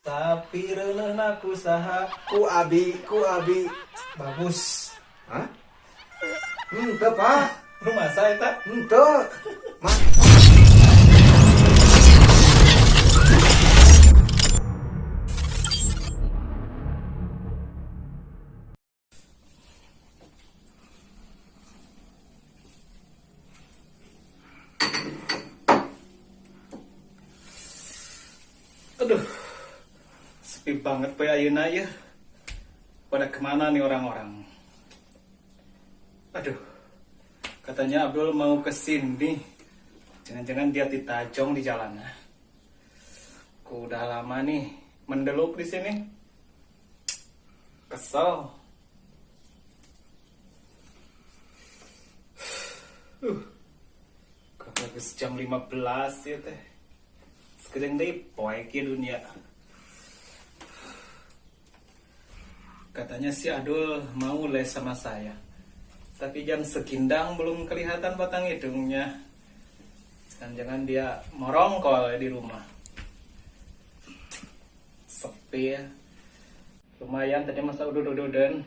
Tapi reuneuhna ku saha? Ku abi, ku abi. Bagus. Hah? Henteu, Pak. Rumah saya tak? Henteu. Ma. Aduh, sepi banget poe ayeuna ya. Pada kemana nih orang-orang? Aduh, katanya Abdul mau ke sini. Jangan-jangan dia ditajong di jalan. Aku udah lama nih mendeluk di sini. Kesel. Geus jam 15 ya teh. Sekedeng deui poek ya dunia. Katanya si Adul mau les sama saya. Tapi jam segindang belum kelihatan batang hidungnya. Jangan-jangan dia morongkol di rumah. Sepi ya. Lumayan tadi masa udud-ududan.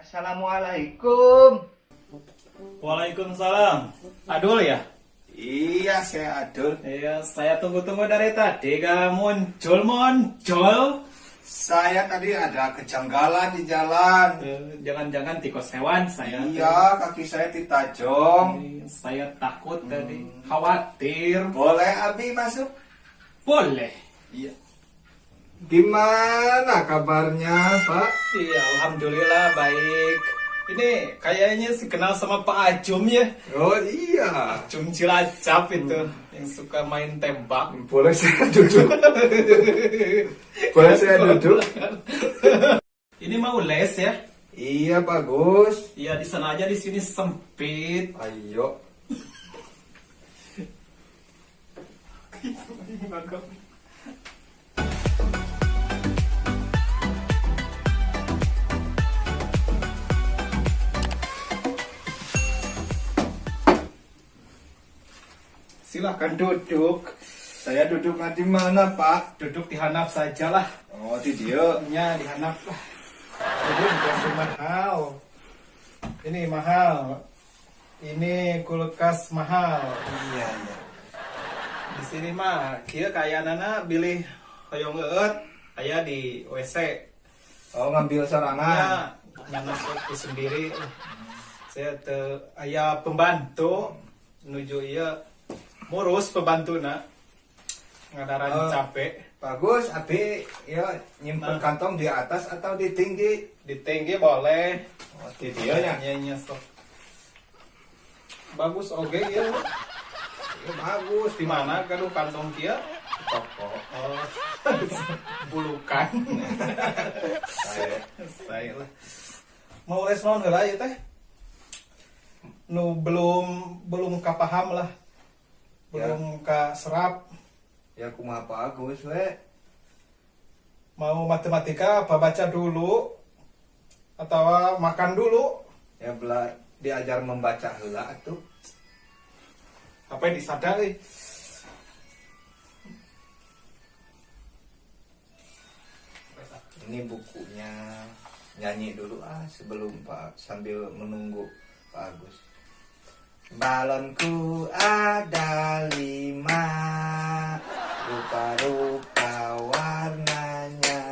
Assalamualaikum. Waalaikumsalam. Adul ya? Iya, saya Adul. Iya, saya tunggu-tunggu dari tadi gak muncul-muncul. Saya tadi ada kejanggalan di jalan. Jangan-jangan tikus hewan saya. Iya, kaki saya ditajong. Saya takut tadi, khawatir. Boleh Abi masuk? Boleh. Iya. Gimana kabarnya, Pak? Iya, alhamdulillah baik. Ini kayaknya sih kenal sama Pak Ajum ya. Oh iya. Ajum Cilacap itu yang suka main tembak. Boleh saya duduk? Boleh saya duduk? Ini mau les ya? Iya, bagus. Iya, di sana aja, di sini sempit. Ayo. Silahkan duduk. Saya duduk di mana, Pak? Duduk di hanap sajalah. Oh, di dia. Ya, di hanap lah. Jadi kulkas mahal. Ini mahal. Ini kulkas mahal. Iya, iya. Di sini mah kieu kayanana bilih hoyong eueut aya di WC. Oh, ngambil sorangan. Ya, masuk sendiri. Saya teu aya pembantu nuju ieu ngurus pembantuna. Ngadaran capek. Bagus, Abi ya nyimpen Nah. kantong di atas atau di tinggi? Di tinggi boleh. Oh, di dia nya. Nya nya sok. Bagus oge ya. Ya, bagus. Di mana gaduh kantong kieu? Toko. Oh. Bulukan. Saya. Saya lah. Mau les naon heula ieu teh? Nu belum kapaham lah. Belum ka serap. Ya kumaha bagus we. Mau matematika apa baca dulu atau makan dulu? Ya bela diajar membaca heula atuh. Apa yang disadari? Ini bukunya. Nyanyi dulu ah sebelum Pak, sambil menunggu Pak Agus. Balonku ada 5, rupa-rupa warnanya.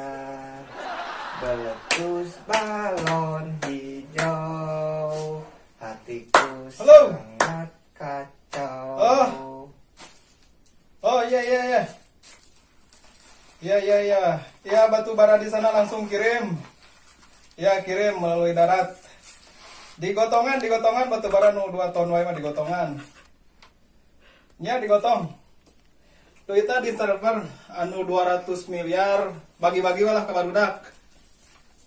Meletus balon hijau, hatiku Halo. sangat kacau. Oh. Oh iya iya iya. Iya iya iya. Ya batu bara di sana langsung kirim. Ya kirim melalui darat. Digotongan, digotongan batu bara nu 2 ton wae mah digotongan. Nya digotong. Duitna di server anu 200 miliar bagi-bagi lah ke barudak.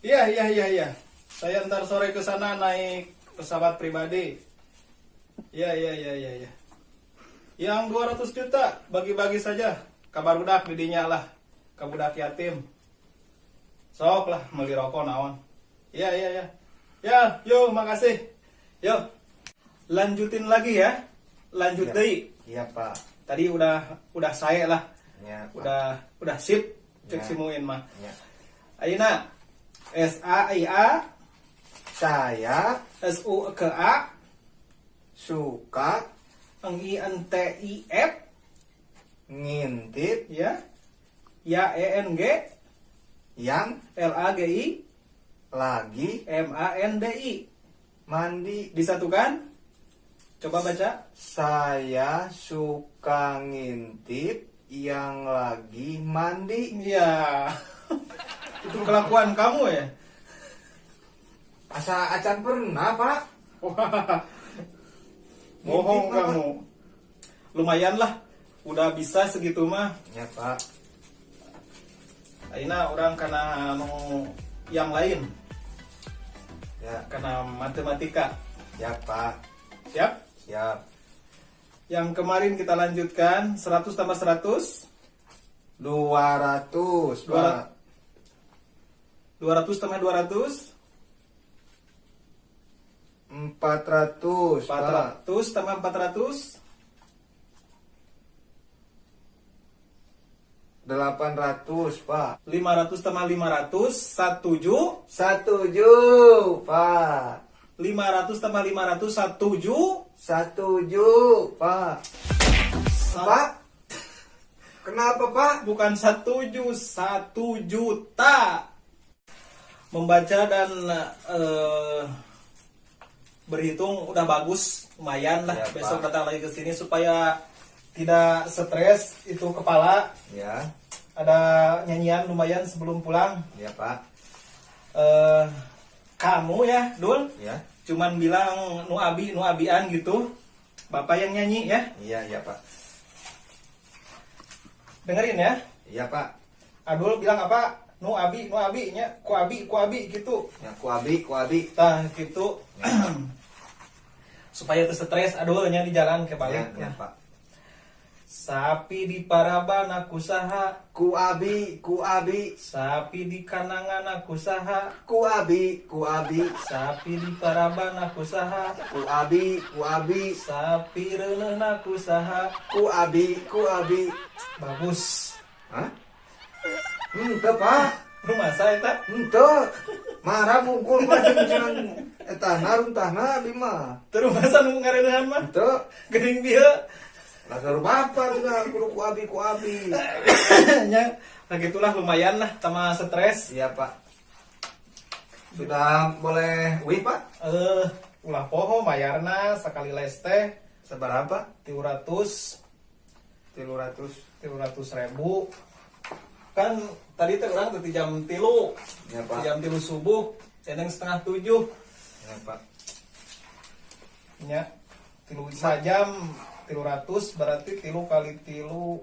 Iya iya iya iya. Saya ntar sore ke sana naik pesawat pribadi. Ya, ya, ya, ya, ya. Yang 200 juta bagi-bagi saja. Ka barudak didinya lah. Ka budak yatim. Sok lah beli rokok naon. Ya, ya, ya. Ya, yuk, makasih. Yuk. Lanjutin lagi ya. Lanjut Ya. deui. Iya, Pak. Tadi udah saya lah. Ya, Pak. Udah sip cek Ya. si Muin mah. Ya. Ayeuna S A I A Saya S U K A suka N I N T I F ngintip ya, ya, E N G yang L A G I lagi M A N D I mandi. Disatukan, coba baca. Saya suka ngintip yang lagi mandi. Iya, itu kelakuan kamu ya. Asa acan pernah, Pak. Wah, bohong Ngintip, Pak. kamu. Lumayan lah, udah bisa segitu mah. Ya, Pak. Ayeuna urang kana anu yang lain. Ya, Karena matematika. Ya, Pak. Siap. Siap. Yang kemarin kita lanjutkan, 100 tambah 100. 200, Pak. 200 tambah 200. 400, Pak. 400 tambah 400. 800, Pak. 500 tambah 500, 1 Setuju, Pak. 500 tambah 500, 1 Setuju, Pak. Pak? Kenapa, Pak? Bukan 1 ju, 1 juta. Membaca dan berhitung udah bagus, lumayan lah. Ya, Besok Pak. Datang lagi ke sini supaya tidak stres itu kepala. Ya, Ada nyanyian lumayan sebelum pulang. Ya, Pak. Kamu ya, Dul, Ya. Cuman bilang nu abi, nu abian gitu. Bapak yang nyanyi ya. Iya, iya, Pak. Dengerin ya. Iya, Pak. Adul bilang apa? Nu abi, nu abi nya, ku abi, ku abi gitu. Ya, ku abi, ku abi. Tah gitu. Supaya teu stres Adulnya di jalan ke balik. Ya, ya, Pak. Sapi diparaban ku saha? Ku abi, ku abi. Sapi dikandangan ku saha? Ku abi, ku abi. Sapi diparaban ku saha? Ku abi, ku abi. Sapi reuneuhna ku saha? Ku abi, ku abi. Bagus. Hah? Henteu, Pak. Rumasa eta? Henteu. Marah mungkul mah jeung etana runtahna abi mah. Teu rumasa nu ngareuneuhan mah? Henteu. Geuning bieu. Lasar bapak juga kudu ku abi, ku abi. Nya, nah gitulah, lumayan lah sama stres. Iya, Pak. Sudah boleh uih, Pak? Ulah poho mayarna sekali les teh. Seberapa? 300. 300. 300 ribu. Kan tadi teh urang teh jam 3. Ya, Pak. Jam 3 subuh, eneng 6.30. Ya, Pak. Nya, 3 sajam 300, berarti 3 kali 3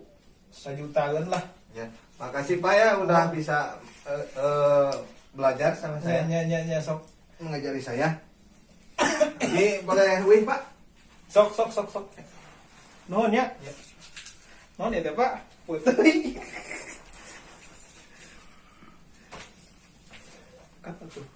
sajutaan lah. Ya. Makasih, Pak, ya udah bisa belajar sama saya. Nya, nya, nya, sok. Mengajari saya. Ini boleh uih, Pak? Sok, sok, sok, sok. Nuhun ya. Ya. Nuhun ya teh, Pak. Putih. Kata tuh.